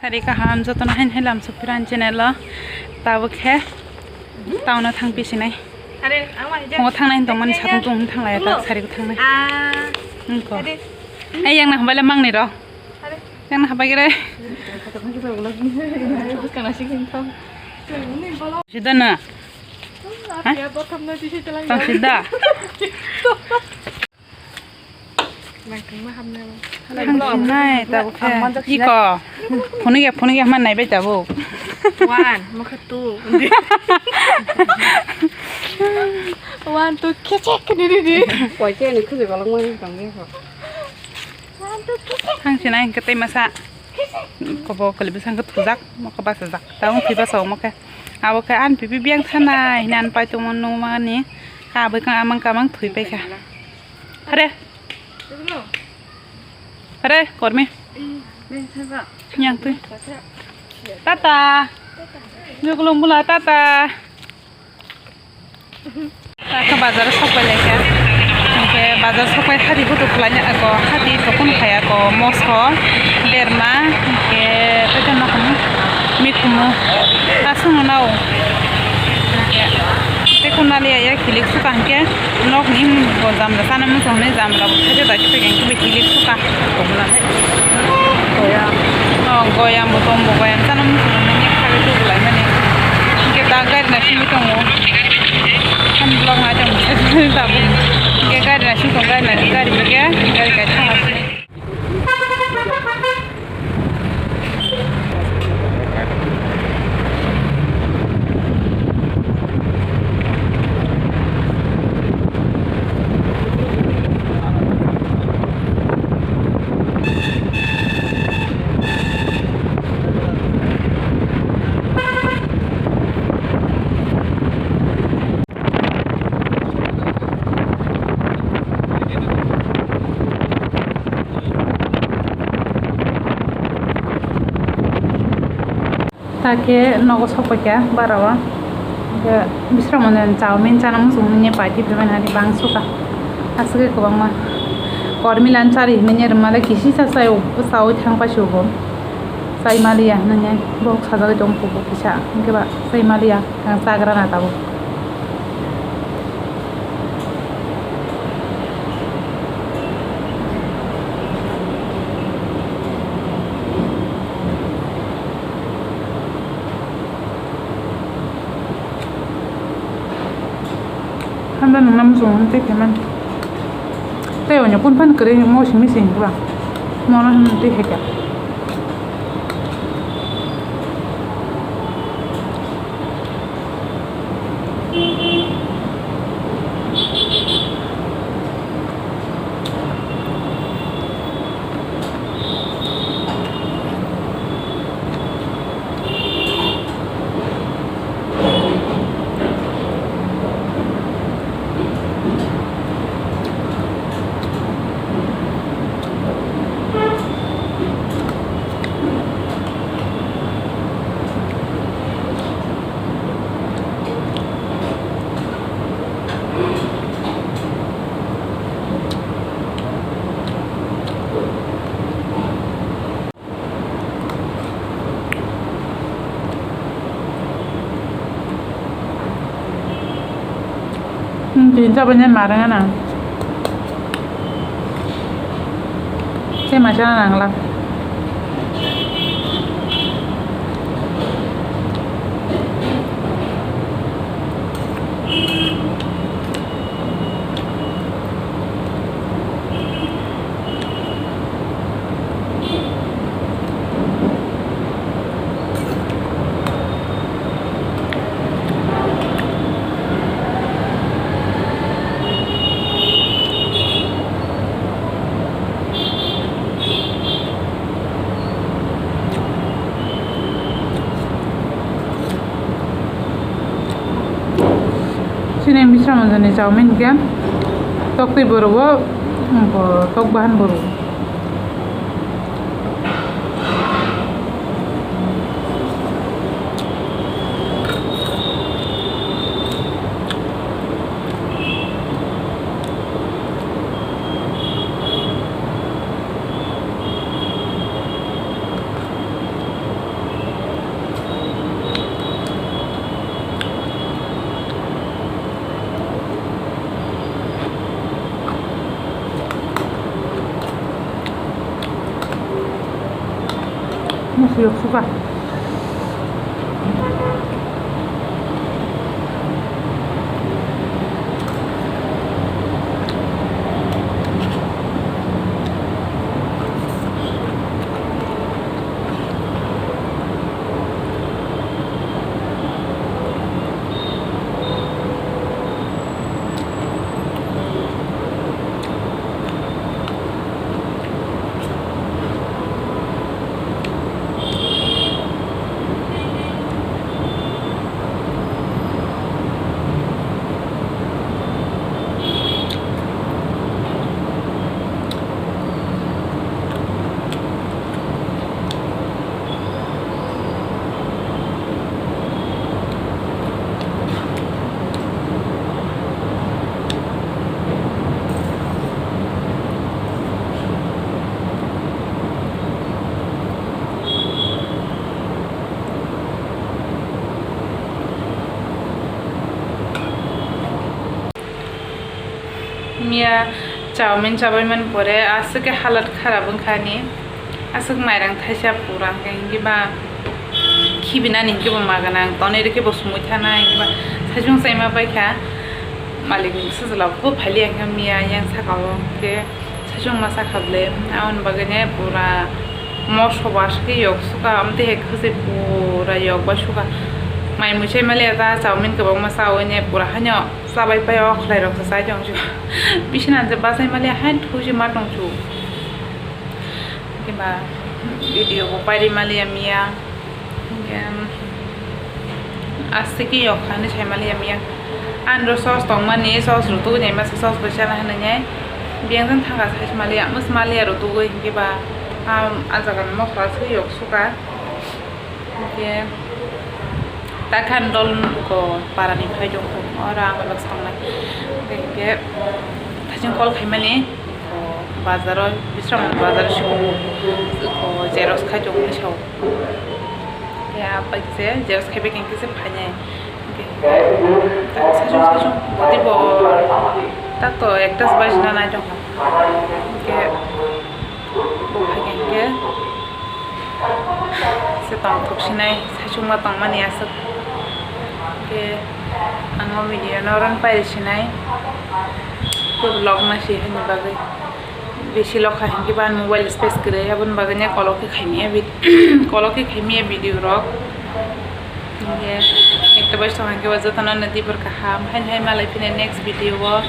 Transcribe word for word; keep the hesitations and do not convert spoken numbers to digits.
Sari kaham jotono hain hain lam sophiran channel o. Tabuk khe town o thang pisinai. Phungo thangnai tongmani satung tong thanglai ta sari thangnai. Nko. Ai yang na hambai le mangni ro. Yang na hambai gere. Sida na. Tang sida. Nai tabuk khe. Iko. Phunukya phunukya hwnma naibai tabuk. One, mokhe two. One, two, khe check khe nini di. Koi khe ni khujui balok mani tong khe ko. One, two, khe check. Thang sinai hwnkhe tei masa. Kobo kwlwi bwsang khe thujak, mokhe bachajak. Tabuk thwi basa omo khe. Abo khe ani pipi biyang thanai hinwi ani paitongmo nukmani. Kha abo khe amang kamang thwi paikha. Hare. Hare, kormi. Yang twi. Tata. Jokolong bula tata. Tata bazar sok pai laikha. Hingke bazar sok pai hati hutu khlaina ako hati tokun khai ako moso berma hingke tei tei nokhung mikhumu aswk no nao. Tei kunali ya kilik suka hingke. Nok ni bo jamra sana muchung ni jamra bo khaja da khe pegeng khe kilik suka. Goyam. Oh, goyam bo tong bo goyam sana muchung ni khabe tu bulai mani. Hingke da gari na simi tongo. Ani vlog na jang sa jang ta bo. Hingke gari na simi tong gari na gari bege gari kai thang asini. Ta khe nogo sok paikha bara o. Hingke bisramo chowmin chana muchung nini paiti phaimani hari bang suka. Aswk kwbangma kormi lan chari hinwi rwmale kisi sa chawi thang paisugo. Chai maliya hinwi borok sajagwi tongkho bo kisa hingke ba chai maliya. Ang chagra na tabuk. Handa nang nam sung tei khe man. Tei onyo kun phan kwrwi mo simi sing ba. Mo no tei khe kya. Hmm, tini tabukni marwng nang. Tei masa nang lang. Chini bisramajani chowmin khe toktwi borogo, tok bahan borogo. Musu yok suka. Miya chowmin chabai man pore aswk khe halat kharap wngkha ani. Aswk mairang thaisa pura hwnkhe, hwnkhe ba khibinani hwnkhe bo ma gwnang, tonwi rwkhe bo sumui thana hwnkhe ba saichung chaima paikha. Malik ni sujla bo phailiya hwnkhe miya yang saka o hwnkhe saichung ma sakha ble. Aboni bagwi ne pura moso baswk khe yok suka, amtwi hai khwchai pura yok bai suka. Mai mui chai maliya ta chowmin kwbangma chawi ne pura haino chabai pai o khlai rok se chai tong su. Bisina je bachai maliya haino thusi ma tong su. Kiba video bo pairi maliya miya. Em, aswk khe yok hani sai maliya miya. Ani ro sauce tongmani, sauce rutugwi nai masa sauce bai chana hinwi nai. Biyang jang thangka sai maliya, masa maliya rutugwi hinkhe ba, am, a jaga ni mokra aswk yok suka. Hinkhe ta khan dol ko para ni phai tong kho, oro ang bai baksa tongnai. Hinkhe thaichung call khaimani, ko bazar o, Bisramganj bazar o siko, ko xerox khai tong khe sao. Ya, pai khe xerox khai bai khe kisa phainai. Saichung, saichung, bodi bo tak to ekta se bajina nai tong kha. Hinkhe bo phai khe hinkhe se tong thok sinai, saichung ma tong mani aswk. Hinkhe ang o video no rang pai sinai, vlog ma si hani bagwi. Bisi lokha hinkhe ba mobile space kwrwi, aboni bagwi ne kolok khe khaimya vid-, kolok khe khaimya video rok. Hinkhe ekta bai song hinkhe ba jotono nadi bwrka ham, haini hai malai phina next video o.